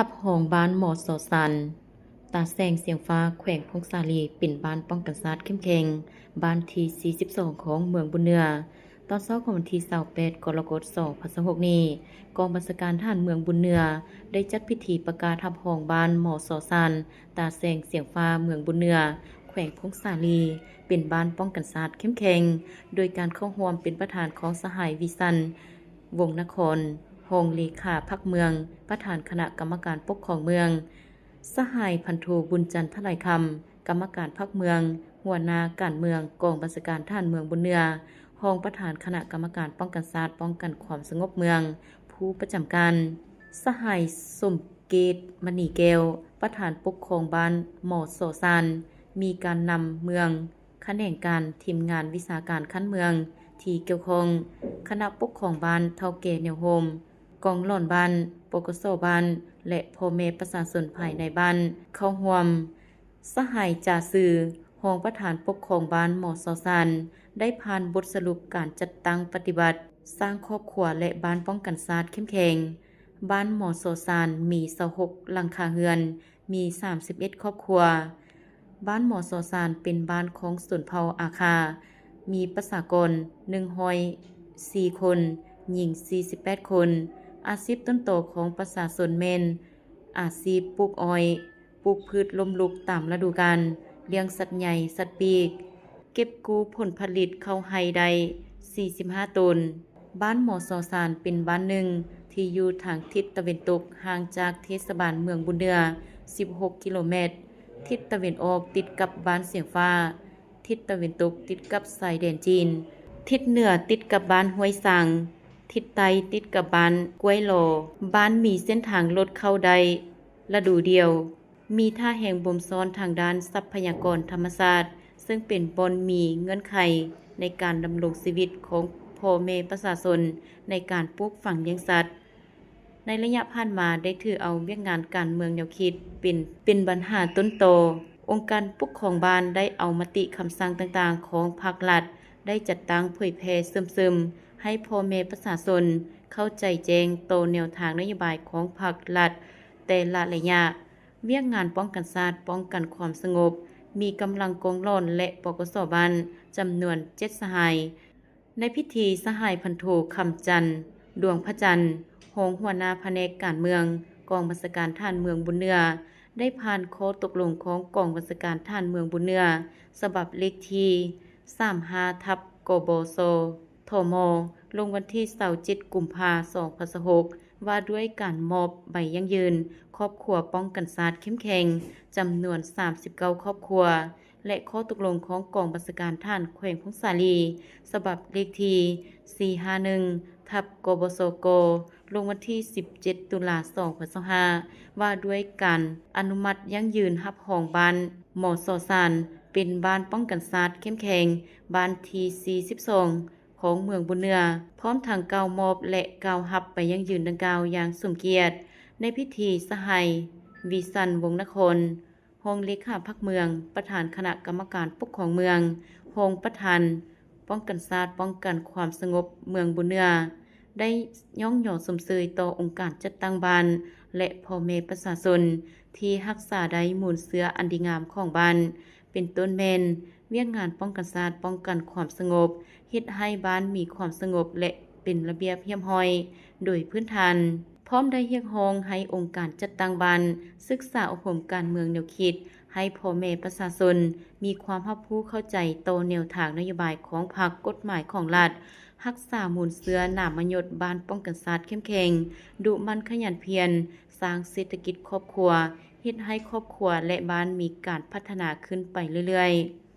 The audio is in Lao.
ຮັບຮອງບ້ານ ມສ ຊານ ຕາແສງສຽງຟ້າ ແຂວງຜົ້ງສາລີ ເປັນບ້ານປ້ອງກັນຊາດເຂັ້ມແຂງ ບ້ານທີສີ່ສິບສອງ ຂອງເມືອງບຸນເໜືອ. ຕອນເຊົ້າຂອງວັນທີຊາວແປດ ກໍລະກົດ ສອງພັນຊາວຫົກນີ້, ກອງບັນຊາການທະຫານເມືອງບຸນເໜືອ ໄດ້ຈັດພິທີປະກາດຮັບຮອງບ້ານ ມສ ຊານ ຕາແສງສຽງຟ້າ ເມືອງບຸນເໜືອ ແຂວງຜົ້ງສາລີ ເປັນບ້ານປ້ອງກັນຊາດເຂັ້ມແຂງ ໂດຍການເຂົ້າຮ່ວມເປັນປະທານຂອງສະຫາຍ ວິສັນ ວົງນະຄອນ ຮອງເລຂາພັກເມືອງ, ປະທານຄະນະກຳມະການປົກຄອງເມືອງ, ສະຫາຍພັນໂທ ບຸນຈັນ ທະລາຍຄຳ ກຳມະການພັກເມືອງ, ຫົວໜ້າການເມືອງກອງບັນຊາການທະຫານເມືອງບຸນເໜືອ, ຮອງປະທານຄະນະກຳມະການປ້ອງກັນຊາດ ປ້ອງກັນຄວາມສະຫງົບເມືອງ, ຜູ້ປະຈຳການ, ສະຫາຍ ສົມເກດ ມະນີແກ້ວ ປະທານປົກຄອງບ້ານ ມສ ຊານ ມີການນຳເມືອງ, ຂະແໜງການ, ທີມງານວິຊາການຂັ້ນເມືອງທີ່ກ່ຽວຂ້ອງ, ຄະນະປົກຄອງບ້ານ, ເຖົ້າແກ່ແນວໂຮມ, ກອງຫຼອນບ້ານ, ປກສ ບ້ານ ແລະ ພໍ່ແມ່ປະຊາຊົນພາຍໃນບ້ານເຂົ້າຮ່ວມ. ສະຫາຍ ຈາຊື່ ຮອງປະທານປົກຄອງບ້ານ ມສ ຊານ ໄດ້ຜ່ານບົດສະຫຼຸບການຈັດຕັ້ງປະຕິບັດ ສ້າງຄອບຄົວ ແລະ ບ້ານປ້ອງກັນຊາດເຂັ້ມແຂງ. ບ້ານ ມສ ຊານ ມີຊາວຫົກຫຼັງຄາເຮືອນ, ມີສາມສິບເອັດຄອບຄົວ. ບ້ານ ມສ ຊານ ເປັນບ້ານຂອງຊົນເຜົ່າອາຄາ, ມີປະຊາກອນໜຶ່ງຮ້ອຍສີ່ຄົນ, ຍິງສີ່ສິບແປດຄົນ. ອາຊີບຕົ້ນຕໍຂອງປະຊາຊົນແມ່ນອາຊີບປູກອ້ອຍ, ປູກພືດລົ້ມລຸກຕາມລະດູການ, ລ້ຽງສັດໃຫຍ່, ສັດປີກ, ເກັບກູ້ຜົນຜະລິດເຂົ້າໄຮ່ໄດ້ສີ່ສິບຫ້າໂຕນ. ບ້ານ ມສ ຊານ ເປັນບ້ານໜຶ່ງທີ່ຢູ່ທາງທິດຕາເວັນຕົກ, ຫ່າງຈາກເທດສະບານເມືອງບຸນເໜືອສິບຫົກກິໂລແມັດ, ທິດຕາເວັນອອກຕິດກັບບ້ານສຽງຟ້າ, ທິດຕາເວັນຕົກຕິດກັບຊາຍແດນຈີນ, ທິດເໜືອຕິດກັບບ້ານຫ້ວຍສັງ, ທິດໃຕ້ຕິດກັບບ້ານກ້ວຍລໍ. ບ້ານມີເສັ້ນທາງລົດເຂົ້າໄດ້ລະດູດຽວ, ມີທ່າແຮງບົ່ມຊ້ອນທາງດ້ານຊັບພະຍາກອນທຳມະຊາດ, ເຊິ່ງເປັນບ່ອນມີເງື່ອນໄຂໃນການດຳລົງຊີວິດຂອງພໍ່ແມ່ປະຊາຊົນໃນການປູກຝັງລ້ຽງສັດ. ໃນໄລຍະຜ່ານມາໄດ້ຖືເອົາວຽກງານການເມືອງແນວຄິດເປັນ, ເປັນບັນຫາຕົ້ນຕໍ. ອົງການປົກຄອງບ້ານໄດ້ເອົາມະຕິຄຳສັ່ງຕ່າງໆຂອງພັກລັດ ໄດ້ຈັດຕັ້ງເຜີຍແຜ່ເຊື່ອມຊຶມໃຫ້ພໍ່ແມ່ປະຊາຊົນເຂົ້າໃຈແຈ້ງຕໍ່ແນວທາງນະໂຍບາຍຂອງພັກລັດແຕ່ລະໄລຍະ. ວຽກງານປ້ອງກັນຊາດ, ປ້ອງກັນຄວາມສະຫງົບ ມີກຳລັງກອງຫຼອນ ແລະ ປກສ ບ້ານ ຈຳນວນເຈັດສະຫາຍ. ໃນພິທີ, ສະຫາຍພັນໂທ ຄຳຈັນ ດວງພະຈັນ ຮອງຫົວໜ້າພະແນກການເມືອງ ກອງບັນຊາການທະຫານເມືອງບຸນເໜືອ ໄດ້ຜ່ານຂໍ້ຕົກລົງຂອງກອງບັນຊາການທະຫານເມືອງບຸນເໜືອ ສະບັບເລກທີສາມຫ້າ ທັບ ກບສ ທມ ລົງວັນທີຊາວເຈັດ ກຸມພາ ສອງພັນຊາວຫົກ ວ່າດ້ວຍການມອບໃບຢັ້ງຢືນຄອບຄົວປ້ອງກັນຊາດເຂັ້ມແຂງ ຈຳນວນສາມສິບເກົ້າຄອບຄົວ ແລະ ຂໍ້ຕົກລົງຂອງກອງບັນຊາການທະຫານແຂວງຜົ້ງສາລີ ສະບັບເລກທີສີ່ຫ້າໜຶ່ງ ທັບ ກບສກ ລົງວັນທີສິບເຈັດ ຕຸລາ ສອງພັນຊາວຫ້າ ວ່າດ້ວຍການອະນຸມັດຢັ້ງຢືນຮັບຮອງບ້ານ ມສ ຊານ ເປັນບ້ານປ້ອງກັນຊາດເຂັ້ມແຂງ ບ້ານທີສີ່ສິບສອງ ຂອງເມືອງບຸນເໜືອ, ພ້ອມທັງກ່າວມອບ ແລະ ກ່າວຮັບໃບຢັ້ງຢືນດັ່ງກ່າວຢ່າງສົມກຽດ. ໃນພິທີ, ສະຫາຍ ວິສັນ ວົງນະຄອນ ຮອງເລຂາພັກເມືອງ, ປະທານຄະນະກຳມະການປົກຄອງເມືອງ, ຮອງປະທານປ້ອງກັນຊາດ, ປ້ອງກັນຄວາມສະຫງົບເມືອງບຸນເໜືອ ໄດ້ຍ້ອງຍໍຊົມເຊີຍຕໍ່ອົງການຈັດຕັ້ງບ້ານ ແລະ ພໍ່ແມ່ປະຊາຊົນທີ່ຮັກສາໄດ້ມູນເຊື້ອອັນດີງາມຂອງບ້ານ, ເປັນຕົ້ນແມ່ນວຽກງານປ້ອງກັນຊາດ, ປ້ອງກັນຄວາມສະຫງົບ, ເຮັດໃຫ້ບ້ານມີຄວາມສະຫງົບ ແລະ ເປັນລະບຽບຮຽບຮ້ອຍໂດຍພື້ນຖານ. ພ້ອມໄດ້ຮຽກຮ້ອງໃຫ້ອົງການຈັດຕັ້ງບ້ານ ສຶກສາອົບຮົມການເມືອງແນວຄິດ ໃຫ້ພໍ່ແມ່ປະຊາຊົນມີຄວາມຮັບຮູ້ເຂົ້າໃຈຕໍ່ແນວທາງນະໂຍບາຍຂອງພັກ, ກົດໝາຍຂອງລັດ, ຮັກສາມູນເຊື້ອນາມມະຍົດບ້ານປ້ອງກັນຊາດເຂັ້ມແຂງ, ດຸໝັ່ນຂະຫຍັນພຽນ, ສ້າງເສດຖະກິດຄອບຄົວ, ເຮັດໃຫ້ຄອບຄົວ ແລະ ບ້ານມີການພັດທະນາຂຶ້ນໄປເລື້ອຍໆ.